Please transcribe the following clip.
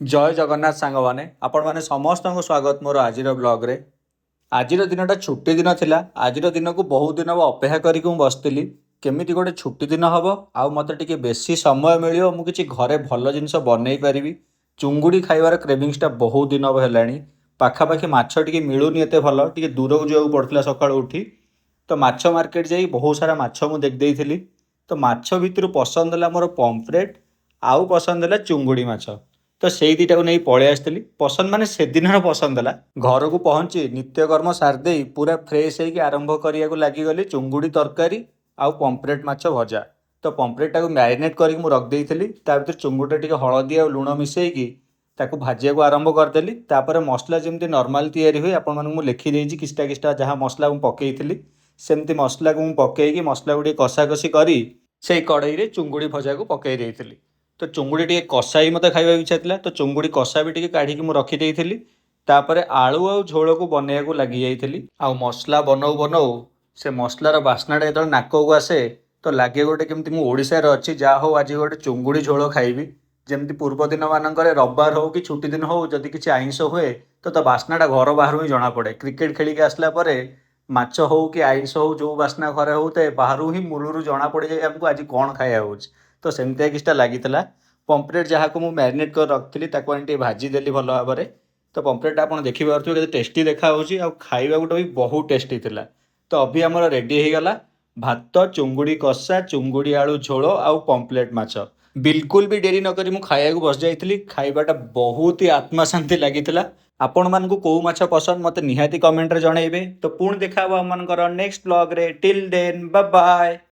ଜୟ ଜଗନ୍ନାଥ ସାଙ୍ଗମାନେ, ଆପଣମାନେ ସମସ୍ତଙ୍କୁ ସ୍ୱାଗତ ମୋର ଆଜିର ବ୍ଲଗ୍ରେ। ଆଜିର ଦିନଟା ଛୁଟି ଦିନ ଥିଲା। ଆଜିର ଦିନକୁ ବହୁତ ଦିନ ହେବ ଅପେକ୍ଷା କରିକି ମୁଁ ବସିଥିଲି, କେମିତି ଗୋଟେ ଛୁଟି ଦିନ ହେବ ଆଉ ମୋତେ ଟିକେ ବେଶୀ ସମୟ ମିଳିବ, ମୁଁ କିଛି ଘରେ ଭଲ ଜିନିଷ ବନେଇ ପାରିବି। ଚୁଙ୍ଗୁଡ଼ି ଖାଇବାର କ୍ରେଭିଂସଟା ବହୁତ ଦିନ ହେବ ହେଲାଣି। ପାଖାପାଖି ମାଛ ଟିକେ ମିଳୁନି ଏତେ ଭଲ, ଟିକେ ଦୂରକୁ ଯିବାକୁ ପଡ଼ୁଥିଲା ସକାଳୁ ଉଠି। ତ ମାଛ ମାର୍କେଟ ଯାଇ ବହୁତ ସାରା ମାଛ ମୁଁ ଦେଖିଦେଇଥିଲି। ତ ମାଛ ଭିତରୁ ପସନ୍ଦ ହେଲା ମୋର ପମ୍ଫ୍ରେଟ୍ ଆଉ ପସନ୍ଦ ହେଲା ଚୁଙ୍ଗୁଡ଼ି ମାଛ। ତ ସେଇ ଦୁଇଟାକୁ ନେଇ ପଳେଇ ଆସିଥିଲି। ପସନ୍ଦ ମାନେ ସେଦିନର ପସନ୍ଦ ହେଲା। ଘରକୁ ପହଞ୍ଚି ନିତ୍ୟକର୍ମ ସାରିଦେଇ ପୁରା ଫ୍ରେଶ୍ ହେଇକି ଆରମ୍ଭ କରିବାକୁ ଲାଗିଗଲି ଚୁଙ୍ଗୁଡ଼ି ତରକାରୀ ଆଉ ପମ୍ଫ୍ରେଟ୍ ମାଛ ଭଜା। ତ ପମ୍ଫ୍ରେଟ୍ଟାକୁ ମ୍ୟାରିନେଟ୍ କରିକି ମୁଁ ରଖିଦେଇଥିଲି। ତା ଭିତରେ ଚୁଙ୍ଗୁଡ଼ିରେ ଟିକେ ହଳଦୀ ଆଉ ଲୁଣ ମିଶେଇକି ତାକୁ ଭାଜିବାକୁ ଆରମ୍ଭ କରିଦେଲି। ତାପରେ ମସଲା ଯେମିତି ନର୍ମାଲ୍ ତିଆରି ହୁଏ, ଆପଣମାନଙ୍କୁ ମୁଁ ଲେଖିଦେଇଛି କିଛିଟା କିଛିଟା ଯାହା ମସଲା ମୁଁ ପକେଇଥିଲି, ସେମିତି ମସଲାକୁ ମୁଁ ପକେଇକି ମସଲାକୁ ଟିକେ କଷାକଷି କରି ସେଇ କଡ଼େଇରେ ଚୁଙ୍ଗୁଡ଼ି ଭଜାକୁ ପକେଇ ଦେଇଥିଲି। ତ ଚୁଙ୍ଗୁଡ଼ି ଟିକେ କଷା ବି ମୋତେ ଖାଇବାକୁ ଇଚ୍ଛା ଥିଲା, ତ ଚୁଙ୍ଗୁଡ଼ି କଷା ବି ଟିକେ କାଢ଼ିକି ମୁଁ ରଖିଦେଇଥିଲି। ତାପରେ ଆଳୁ ଆଉ ଝୋଳକୁ ବନେଇବାକୁ ଲାଗିଯାଇଥିଲି। ଆଉ ମସଲା ବନଉ ବନଉ ସେ ମସଲାର ବାସ୍ନାଟା ଯେତେବେଳେ ନାକକୁ ଆସେ, ତ ଲାଗେ ଗୋଟେ କେମିତି ମୁଁ ଓଡ଼ିଶାରେ ଅଛି, ଯାହା ହଉ ଆଜି ଗୋଟେ ଚୁଙ୍ଗୁଡ଼ି ଝୋଳ ଖାଇବି। ଯେମିତି ପୂର୍ବ ଦିନମାନଙ୍କରେ ରବିବାର ହଉ କି ଛୁଟି ଦିନ ହଉ, ଯଦି କିଛି ଆଇଁଷ ହୁଏ ତ ତା ବାସ୍ନାଟା ଘର ବାହାରୁ ହିଁ ଜଣାପଡ଼େ। କ୍ରିକେଟ ଖେଳିକି ଆସିଲା ପରେ ମାଛ ହଉ କି ଆଇଁଷ ହଉ, ଯେଉଁ ବାସ୍ନା ଘରେ ହଉଥାଏ, ବାହାରୁ ହିଁ ମୂଳରୁ ଜଣାପଡ଼ିଯାଏ ଆମକୁ ଆଜି କ'ଣ ଖାଇବା ହେଉଛି। ତ ସେମିତିଆ କିଛିଟା ଲାଗିଥିଲା। ପମ୍ଫ୍ରେଟ୍ ଯାହାକୁ ମୁଁ ମ୍ୟାରିନେଟ୍ କରି ରଖିଥିଲି, ତାକୁ ଆଣି ଟିକେ ଭାଜିଦେଲି ଭଲ ଭାବରେ। ତ ପମ୍ଫ୍ରେଟ୍ଟା ଆପଣ ଦେଖିପାରୁଥିବେ କେତେ ଟେଷ୍ଟି ଦେଖାହେଉଛି ଆଉ ଖାଇବାକୁ ବି ବହୁତ ଟେଷ୍ଟି ଥିଲା। ତ ଅଭି ଆମର ରେଡ଼ି ହେଇଗଲା ଭାତ, ଚୁଙ୍ଗୁଡ଼ି କଷା, ଚୁଙ୍ଗୁଡ଼ି ଆଳୁ ଝୋଳ ଆଉ ପମ୍ଫ୍ଲେଟ୍ ମାଛ। ବିଲକୁଲ ବି ଡେରି ନକରି ମୁଁ ଖାଇବାକୁ ବସିଯାଇଥିଲି। ଖାଇବାଟା ବହୁତ ହି ଆତ୍ମା ଶାନ୍ତି ଲାଗିଥିଲା। ଆପଣମାନଙ୍କୁ କେଉଁ ମାଛ ପସନ୍ଦ, ମୋତେ ନିହାତି କମେଣ୍ଟରେ ଜଣାଇବେ। ତ ପୁଣି ଦେଖା ହେବ ଆମମାନଙ୍କର ନେକ୍ସଟ ବ୍ଲଗ୍ରେ। Till then, bye.